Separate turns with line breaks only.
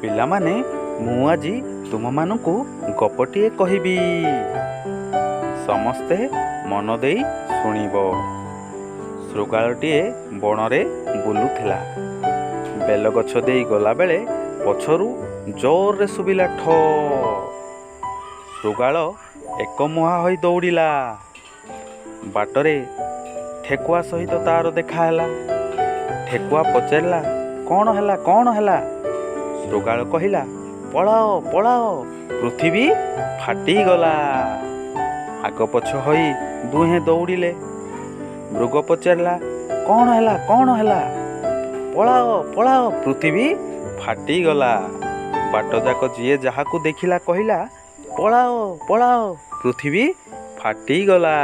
ପିଲାମାନେ, ମୁଁ ଆଜି ତୁମମାନଙ୍କୁ ଗପଟିଏ କହିବି, ସମସ୍ତେ ମନ ଦେଇ ଶୁଣିବ। ଶୃଗାଳଟିଏ ବଣରେ ବୁଲୁଥିଲା। ବେଲଗଛ ଦେଇ ଗଲାବେଳେ ପଛରୁ ଜୋରରେ ଶୁଭିଲା ଠ। ଶୃଗାଳ ଏକମୁହାଁ ହୋଇ ଦୌଡ଼ିଲା। ବାଟରେ ଠେକୁଆ ସହିତ ତାର ଦେଖା ହେଲା। ଠେକୁଆ ପଚାରିଲା, କ'ଣ ହେଲା, କ'ଣ ହେଲା? ଶୃଗାଳ କହିଲା, ପଳାଅ ପଳାଅ, ପୃଥିବୀ ଫାଟିଗଲା। ଆଗପଛ ହୋଇ ଦୁହେଁ ଦୌଡ଼ିଲେ। ମୃଗ ପଚାରିଲା, କ'ଣ ହେଲା, କ'ଣ ହେଲା? ପଳାଅ ପଳାଅ, ପୃଥିବୀ ଫାଟିଗଲା। ବାଟଯାକ ଯିଏ ଯାହାକୁ ଦେଖିଲା କହିଲା, ପଳାଅ ପଳାଅ, ପୃଥିବୀ ଫାଟିଗଲା।